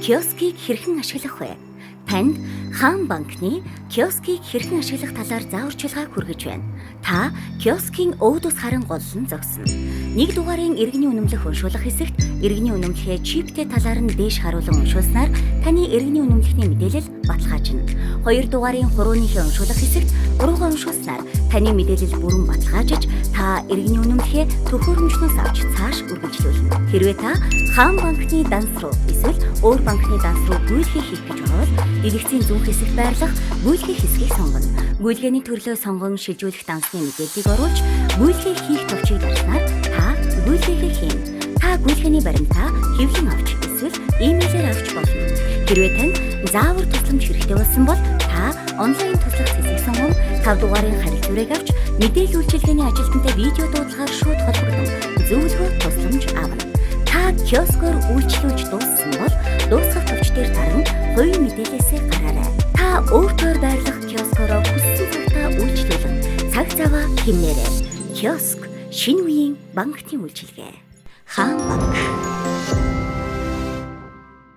Киоскийг хэрхэн ашиглах вэ? Танд Хаан банкны киоскийг хэрхэн ашиглах талаар зааварчилгааг хүргэж байна. Та киоскийн өөдөөс харан голлон зогсно. Нэг дугаарын иргэний үнэмлэх уншуулах хэсэгт иргэний үнэмлэхээ чиптэй талаар нь дээш харуулан уншуулснаар таны иргэний үнэмлэхний мэдээлэл баталгаажна. Хоёр дугаарын хурууныхээ уншуулах хэсэгт хуруугаа уншуулснаар таны мэдээлэл бүрэн баталгаажиж, та иргэний үнэмлэхээ төхөөрөмжнөөс авч цааш үргэлжлүүлнэ. Хэрвээ та Хаан банкны данс руу эсвэл өөр банкны данс руу гүйлгээ хийх гэж байвал дэлгэцийн зүүн хэсэгт байрлах гүйлгээ хэсгийг сонгоно. Гүйлгээний төрлөө сонгон шилжүүлэх дансны мэдээллийг оруулж гүйлгээ хийх товчийг дарснаар та гүйлгээгээ хийнэ. Та гүйлгээний баримтаа хэвлэн авч эсвэл имэйлээр авч болно. Хэрвээ танд заавар тусламж хэрэгтэй болсон бол та онлайн туслах цэсийг сонгон 5 дугаарын харилцааг зүрэг авч мэдээлэл үйлчилгээний ажилтнтай видео дуудлагаар шууд холбогдсон зөвлөгөө тусламж авна. Та киоскоор үйлчлүүлж дууссан бол дуусгах товч дээр даран хувийн мэдээлэлээсээ гараарай. Та өөртөөр байрлах киоскороо хүссэн цагтаа үйлчлүүлэн цаг заваа хэмнээрэй. Киоск, шинэ үеийн банкны үйлчилгээ. Хаан банк.